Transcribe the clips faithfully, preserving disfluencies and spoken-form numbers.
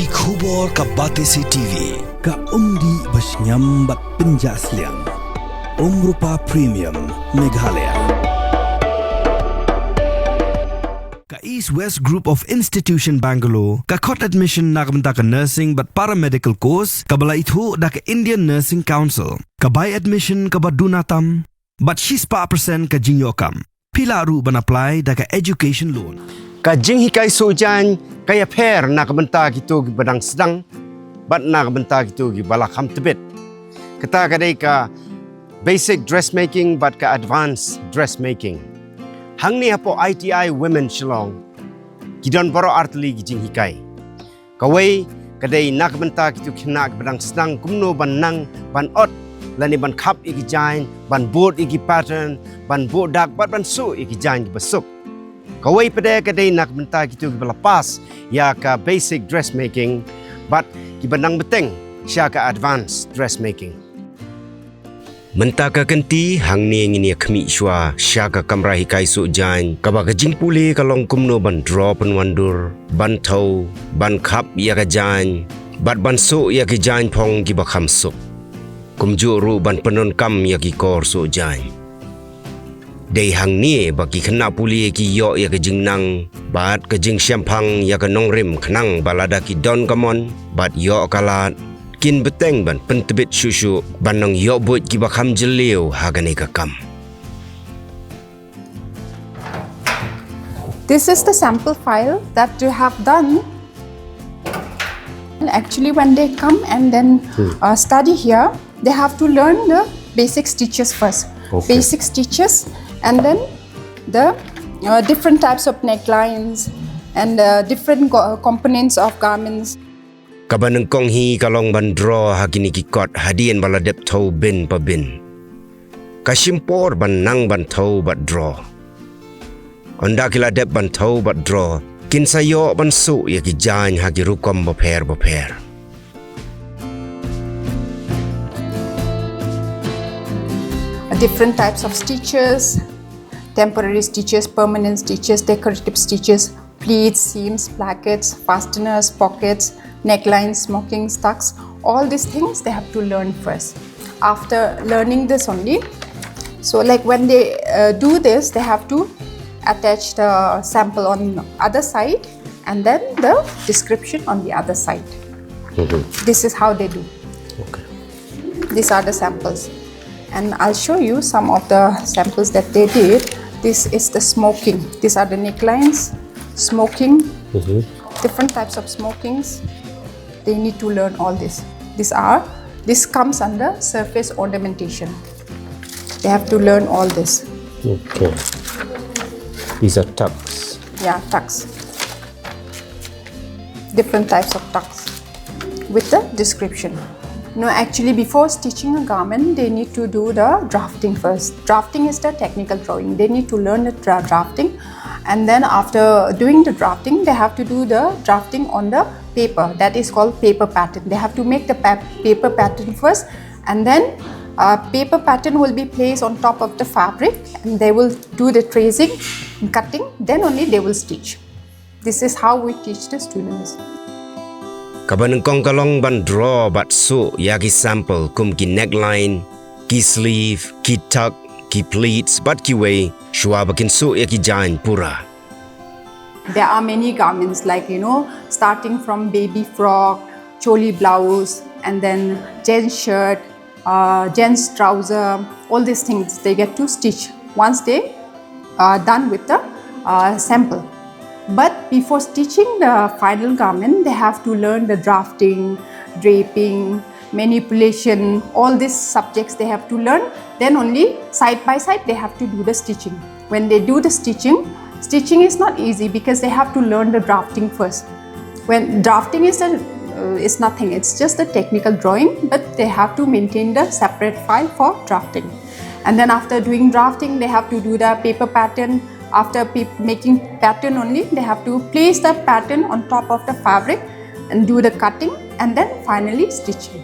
Ki khubor ka Batesi T V. Ka umdih ba shngiam bad pynjah sliang. Umrupa Premium, Meghalaya. Ka East West Group of Institution Bangalore, ka khot admission na ka bynta ka nursing bad paramedical course, kaba la ithuh da ka Indian Nursing Council. Ka bai admission kaba duna tam, bad shispah percent ka jingïoh kam. Phi lah ruh ban apply da ka education loan. Ka jinghikai suh jaiñ ka ïapher na ka bynta kito kiba dang sdang bad na ka bynta kito kiba la kham tbit. Kata ka dei ka basic dressmaking bad ka advanced dressmaking. Hangne hapoh I T I Women Shillong, ki don baroh artylli ki jinghikai. Kawei ka dei na ka bynta kito ki khynnah kiba dang sdang kumno ban nang ban ot lane ban khap ïa ki jaiñ, ban bud ïa ki pattern, ban bud dak bad ban suh ïa ki jaiñ kiba suk. Kawei pat de ka dei na ka bynta kito kiba la pass ïa ka basic dressmaking bad kiba nang bteng sha ka advanced dressmaking. Mynta ka kynti hangne ngin ïa khmih shuwa sha ka kamra hikai suh jaiñ, kaba ka jingpule ka long kumno ban draw pynwandur, ban thew, ban khap ïa ka jaiñ bad ban suh ïa ki jaiñ phong kiba kham suk. Kumjuh ruh ban pyndonkam ïa ki kor suh jaiñ. Dei hangne ba ki khynnah pule ki ïoh ïa ka jingnang bad ka jingshemphang ïa ka nongrim khnang ba lada ki don ka mon bad ïoh ka lad, kin bteng ban pyntbit shuh shuh ban nang ïoh buit kiba kham jylliew ha kane ka kam. This is the sample file that you have done. Actually, when they come and then uh, study here, they have to learn the basic stitches first. Okay. Basic stitches, and then the uh, different types of necklines and uh, different co- components of garments. Kaba nyngkong hi ka long ban draw ha kine ki kot hadien ba la dep thew bin pa bin. Ka shim por ban nang ban thew bad draw. Ynda ki la dep ban thew bad draw, kin sa ïoh ban suh ïa ki jaiñ ha ki rukom bapher bapher. Different types of stitches, temporary stitches, permanent stitches, decorative stitches, pleats, seams, plackets, fasteners, pockets, necklines, smokings, tucks, all these things they have to learn first. After learning this only, so like when they uh, do this, they have to attach the sample on other side and then the description on the other side. This is how they do. Okay. These are the samples. And I'll show you some of the samples that they did. This is the smoking. These are the necklines, smoking, different types of smokings. They need to learn all this. These are, this comes under surface ornamentation. They have to learn all this. Okay. These are tucks. Yeah, tucks. Different types of tucks with the description. No, actually, before stitching a garment, they need to do the drafting first. Drafting is the technical drawing. They need to learn the dra- drafting, and then after doing the drafting, they have to do the drafting on the paper. That is called paper pattern. They have to make the pa- paper pattern first, and then uh, paper pattern will be placed on top of the fabric, and they will do the tracing, cutting. Then only they will stitch. This is how we teach the students. Kaba nyngkong ka long ban draw bad suh ïa ki sample kum ki neckline, ki sleeve, ki tuck, ki pleats bad kiwei, shuwa ba kin suh ïa ki jaiñ pura. There are many garments, like, you know, starting from baby frock, choli blouse, and then gents shirt, uh, gents trouser, all these things they get to stitch once they are done with the uh, sample. But before stitching the final garment, they have to learn the drafting, draping, manipulation, all these subjects they have to learn. Then only side by side they have to do the stitching. When they do the stitching, stitching is not easy because they have to learn the drafting first. When drafting is a uh, is nothing, it's just a technical drawing, but they have to maintain the separate file for drafting. And then after doing drafting, they have to do the paper pattern. After pa- making pattern only, they have to place the pattern on top of the fabric and do the cutting and then finally stitching.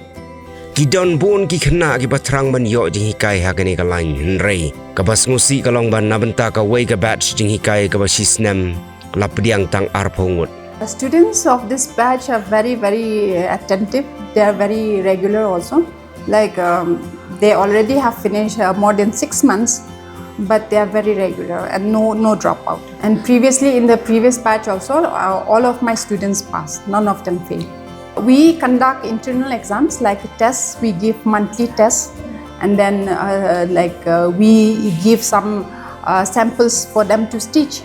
Ki don bun ki khynnah kiba thrang ban ïoh jinghikai ha kane ka lain, hynrei kaba sngewsih ka long ba na bynta kawei ka batch jinghikai kaba shi snem la pdiang tang arphew ngut. The students of this batch are very, very attentive. They are very regular also. Like, um, they already have finished uh, more than six months, but they are very regular and no, no dropout. And previously, in the previous batch also, uh, all of my students passed. None of them failed. We conduct internal exams like tests. We give monthly tests, and then uh, like uh, we give some uh, samples for them to stitch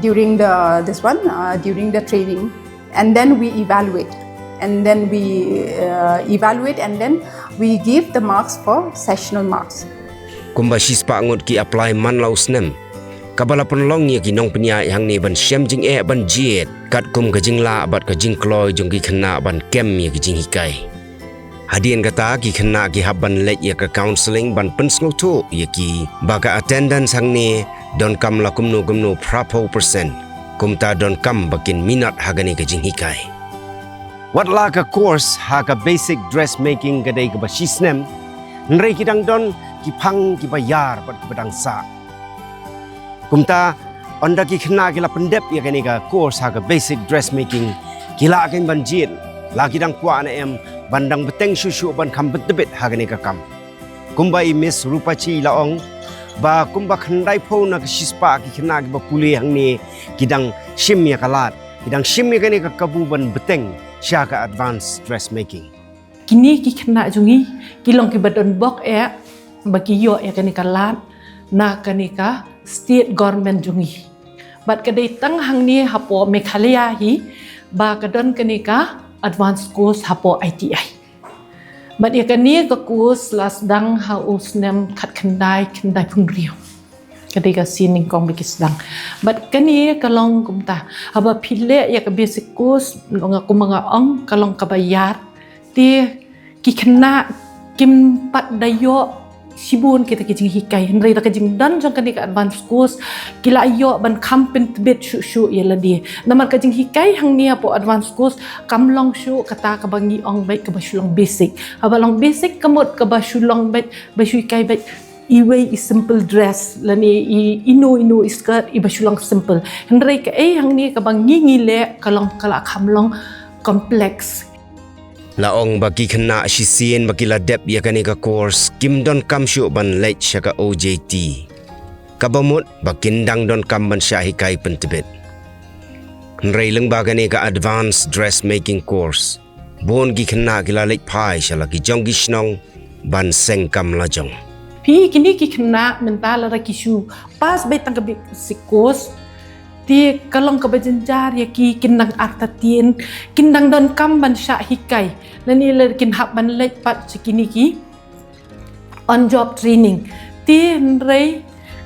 during the this one uh, during the training, and then we evaluate, and then we uh, evaluate, and then we give the marks for sessional marks. Kumba shispah ngut ki apply man la u snem, kaba la pynlong ïa ki nongpynïaid hangne ban shem jingeh ban jied katkum ka jinglah bad ka jingkloi jong ki khynnah ban kem ïa ki jinghikai. Hadien kata, ki khynnah ki hap ban leit ïa ka counselling ban pynsngewthuh ïa ki ba ka attendance hangne donkam la kumno kumno phraphew percent. Kumta donkam ba kin minot ha kane ka jinghikai. Wat la ka course ha ka basic dressmaking ka dei kaba shisnem, hynrei ki dang don ki phang kiba ïar bad kiba dang sah. Kumta, ynda ki khynnah ki la pyndep ïa kane ka course ha ka basic dressmaking, ki lah kein ban jied, la ki dang kwah ne em, ban dang bteng shuh shuh ban kham pyntbit ha kane ka kam. Kumba i Miss Rupachi la ong ba kumba khyndaiphew na ka shispah ki khynnah kiba pule hangne ki dang shim ïa ka lad, ki dang shim ïa kane ka kabu ban bteng sha ka advanced dressmaking. Kine ki khynnah jong ngi ki long kiba don bok eh ba ki ïoh ïa kane ka lad na kane ka state government jong ngi. Bad ka dei tang hangne hapoh Meghalaya hi ba ka don kane ka advance course hapoh I T I. Bad ïa kane ka course la sdang ha u snem khatkhyndai khyndai phew hynriew. Ka dei ka sien nyngkong ba ki sdang. Bad kane ka long kumta, haba phi leh ïa ka basic course, nga kumba nga ong, ka long kaba ïar. Te ki khynnah kim pat da ïoh shibun kita ki jinghikai, hynrei da ka jingdon jong kane ka advance course ki la ïoh ban kham pyntbit shuh shuh ïa lade. Namar ka jinghikai hangne hapoh advance course kam long shuh kata kaba ngi ong beit kaba shu long basic. Haba long basic ka mut kaba shu long beit, ba shu hikai beit iwei i simple dress lane i ino ino i skirt iba shu long simple. Hynrei kaei hangne kaba ngi ngi leh ka long, ka la kham long complex. La ong ba ki khynnah shisien ba ki la dep ïa kane ka course kim donkam shuh ban leit sha ka O J T, kaba mut ba kin dang donkam ban shah hikai pyntbit. Hynrei lyngba kane ka advanced dressmaking course, bun ki khynnah ki la leit phai sha la ki jong ki shnong ban seng kam lajong. Phi, kine ki khynnah mynta lada ki shu pass beit tang ka basic course, te ka long kaba jynjar ïa ki, kin dang artatien, kin dang donkam ban shah hikai. Lane lada kin hap ban leit pat sha kine ki on job training. Te hynrei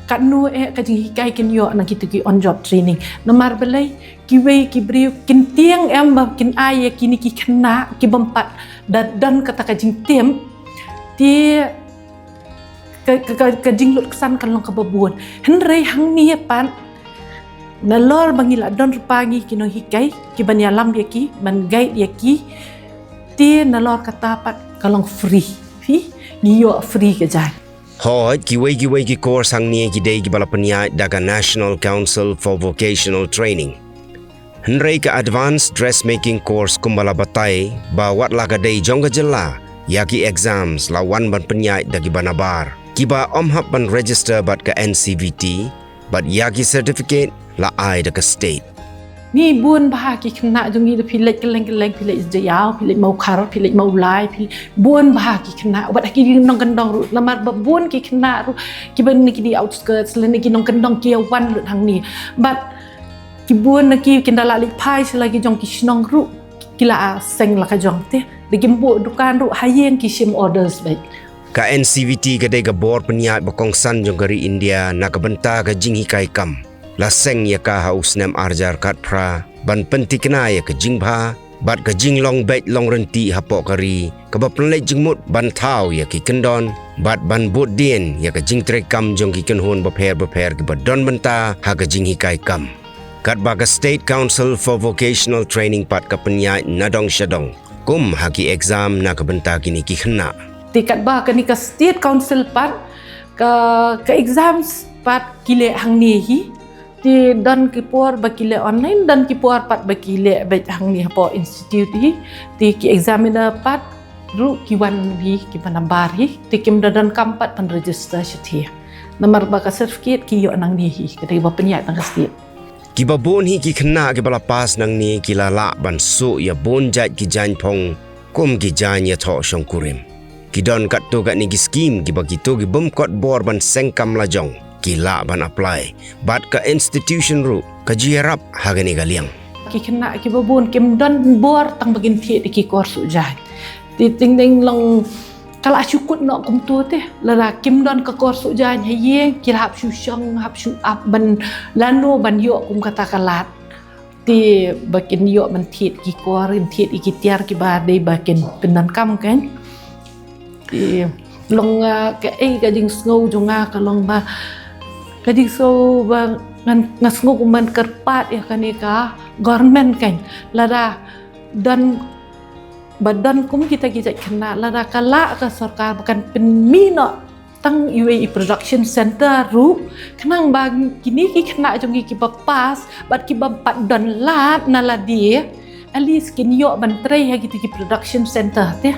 katno eh ka jinghikai kin ïoh na kita ki on job training. Namar balei, kiwei ki briew kin tieng em ba kin ai ïa kine ki khynnah ki bym pat da don kata ka jingtip. Te ka, ka, ka, ka jinglut ksan kan long kaba bun. Hynrei hangne pat, nalor ba ngi la don lypa ngi ki nonghikai, ki ban ïalam ïa ki, ban guide ïa ki, te nalor kata pat ka long free. Phi, ngi ïoh free ka jai. Hooid, kiwei kiwei ki course hangne ki dei kiba la pynïaid da ka National Council for Vocational Training. Hynrei ka advanced dressmaking course kumba la batai ba wat la ka dei jong ka jylla, ïa ki exams la wan ban pynïaid da kiba nabar, kiba ym hap ban register bad ka N C V T, bad ïa ki certificate la ai da ka state. Ngi bun bha ki khynnah jong ngi, da phi leit kylleng kylleng, phi leit Jaïaw, phi leit Mawkhar, phi leit Mawlai, phi bun bha ki khynnah, wat ha ki nongkyndong ruh, namar ba bun ki khynnah ruh kiba na ki outskirts lane ki nongkyndong ki ïa wan lut hangne. Bad ki bun na ki kin da la leit phai sha la ki jong ki shnong ruh, ki la seng la ka jong te. Da kim buh dukan ruh ha ïing ki shim orders beit. Ka N C V T ka dei ka bor pynïaid ba kongsan jong ka ri India na ka bynta ka jinghikai kam. La seng ïa ka ha u snem arhajar khatphra ban pynthikna ïa ka jingbha bad ka jinglong beit long rynti hapoh ka ri, kaba pynleit jingmut ban thaw ïa ki kyndon bad ban bud dien ïa ka jingtrei kam jong ki kynhun bapher bapher kiba don bynta ha ka jinghikai kam. Katba ka State Council for Vocational Training pat ka pynïaid na dong sha dong kum ha ki exam na ka bynta kine ki khynnah. Te katba kane ka State Council pat ka, ka exams pat ki leh hangne hi. Te don ki por ba ki leh online, don ki por pat ba ki leh beit hangne hapoh institute hi. Te ki examiner pat ruh ki wan hi, ki wan nabar hi. Te kim da donkam pat ban register shathie. Namar ba ka certificate ki ïoh nangne hi, ka dei ba pynïaid na ka state. Kiba bun hi ki khynnah kiba la pass nangne ki la lah ban suh ïa bun jait ki jaiñphong kum ki jaiñ ïathoh shongkurim. Ki don katto katne ki skim kiba kito ki bym kot bor ban seng kam lajong ki lah ban apply. Bad ka institution ruh ka ju ïarap ha kane ka liang. Ki khynnah kiba bun kim don bor tang ba kin thied ïa ki kor suh jaiñ. Te teng teng long ka la shu kut noh kumto te. Lada kim don ka kor suh jaiñ ha ïing, ki la hap shu shong, hap shu ap ban lano ban ïoh kum kata ka lad. Te ba kin ïoh ban thied ki kor, kin thied ïa ki tiar kiba dei ba kin pyndonkam kan. Te long, ah, kaei ka jingsngew jong nga ka long ba, ka jingsngew ba ngan, nga sngew kumban kyrpad ïa kane ka government kan. Lada don, ba don kum kita ki jait khynnah, lada ka lah ka sorkar ba kan pynmih noh tang iwei i production center ruh, khnang ba kine ki khynnah jong ngi kiba pass bad kiba pat don lad na lade, at least kin ïoh ban trei ha kita ki production center te.